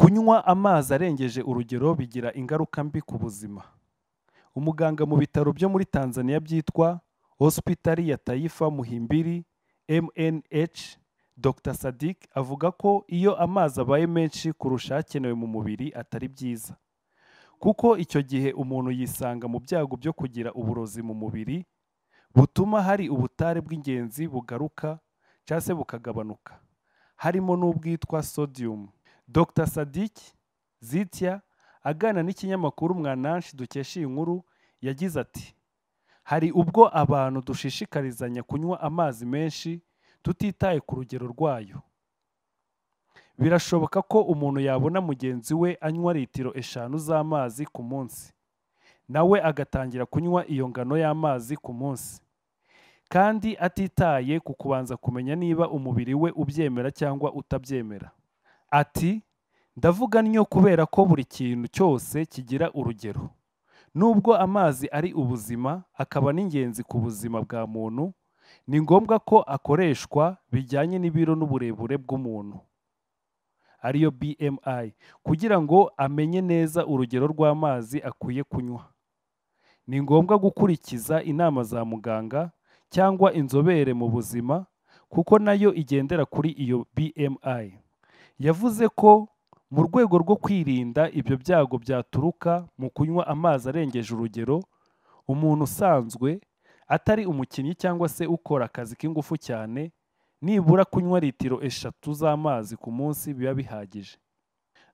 Kunywa amazi arengeje urugero bigira ingaruka mbi ku buzima. Umuganga mu bitaro byo muri Tanzania byitwa Hospitali ya Taifa Muhimbili, MNH, Doctor Sadik avuga ko iyo amazi abaye menshi kurusha akenewe mu mubiri atari byiza, kuko icyo gihe umuntu yisanga mu byago byo kugira uburozi mu mubiri butuma hari ubutare bw'ingenzi bugaruka cyangwa se bukagabanuka, harimo n'ubwitwa sodium. Dr Sadik Zitya aganira n'ikinyamakuru Mwananchi dukesha iyi nkuru yagize ati: "Hari ubwo abantu dushishikarizanya kunywa amazi menshi tutitaye ku rugero rwayo. Birashoboka ko umuntu yabona mugenzi we anywa litiro 5 z'amazi ku munsi, nawe agatangira kunywa iyo ngano y'amazi ku munsi, kandi atitaye ku kubanza kumenya niba umubiri we ubyemera cyangwa utabyemera." Ati: "Ndavuga ntyo kubera ko buri kintu cyose kigira urugero. Nubwo amazi ari ubuzima akaba n'ingenzi ku buzima bwa muntu, ni ngombwa ko akoreshwa bijyanye n'ibiro n'uburebure bw'umuntu, ariyo BMI, kugira ngo amenye neza urugero rw'amazi akwiye kunywa. Ni ngombwa gukurikiza inama za muganga cyangwa inzobere mu buzima, kuko nayo igendera kuri iyo BMI." Yavuze ko mu rwego rwo kwirinda ibyo byago byaturuka mu kunywa amazi arengeje urugero, umuntu usanzwe atari umukinnyi cyangwa se ukora akazi k'ingufu cyane, nibura kunywa litiro 3 z'amazi ku munsi biba bihagije.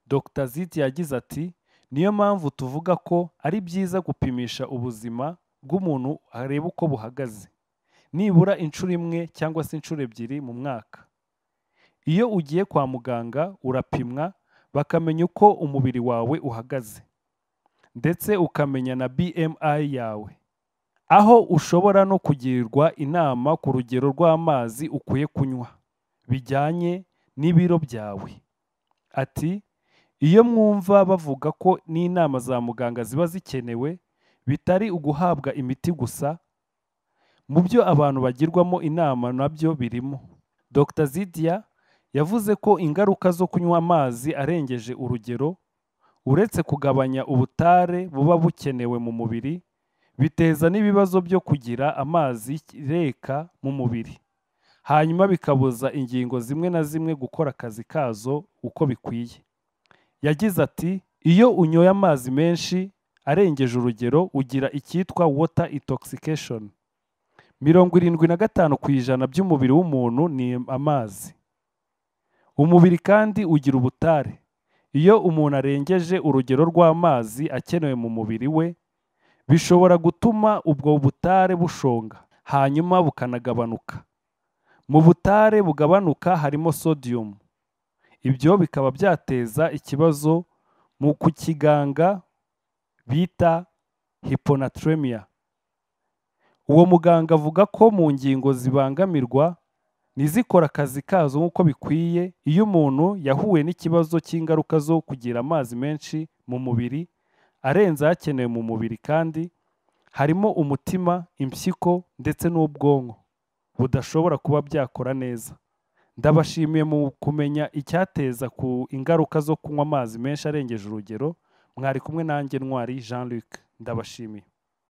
Dr Ziti yagize ati: "Niyo mpamvu tuvuga ko ari byiza gupimisha ubuzima bw'umuntu areba uko buhagaze, nibura inshuro imwe cyangwa se inshuro ebyiri mu mwaka. Iyo ugiye kwa muganga urapimwa bakamenya uko umubiri wawe uhagaze, ndetse ukamenya na BMI yawe, aho ushobora no kugirwa inama ku rugero rw'amazi ukwiye kunywa bijyanye n'ibiro byawe." Ati: "Iyo mwumva bavuga ko n'inama za muganga ziba zikenewe, bitari uguhabwa imiti gusa, mu byo abantu bagirwamo inama nabyo birimo." Dr Zidia yavuze ko ingaruka zo kunywa amazi arengeje urugero, uretse kugabanya ubutare buba bukenewe mu mubiri, biteza n'ibibazo byo kugira amazi reka mu mubiri, hanyuma bikabuza ingingo zimwe na zimwe gukora akazi kazo uko bikwiye. Yagize ati: "Iyo unyoye amazi menshi arengeje urugero ugira icyitwa water intoxication. 75% by'umubiri w'umuntu ni amazi. Umubiri kandi ugira ubutare. Iyo umuntu arengeje urugero rw'amazi akenewe mu mubiri we, bishobora gutuma ubwo butare bushonga, hanyuma bukanagabanuka. Mu butare bugabanuka harimo sodium. Ibyo bikaba byateza ikibazo mu ku kiganga bita hyponatremia." Uwo muganga avuga ko mu ngingo zibangamirwa ntizikore akazi kazo nk'uko bikwiye iyo umuntu yahuye n'ikibazo cy'ingaruka zo kugira amazi menshi mu mubiri arenze akenewe mu mubiri, kandi harimo umutima, impyiko ndetse n'ubwonko budashobora kuba byakora neza. Ndabashimiye mu kumenya icyateza ku ingaruka zo kunywa amazi menshi arengeje urugero. Mwari kumwe nanjye Ntwari Jean Luc, ndabashimiye.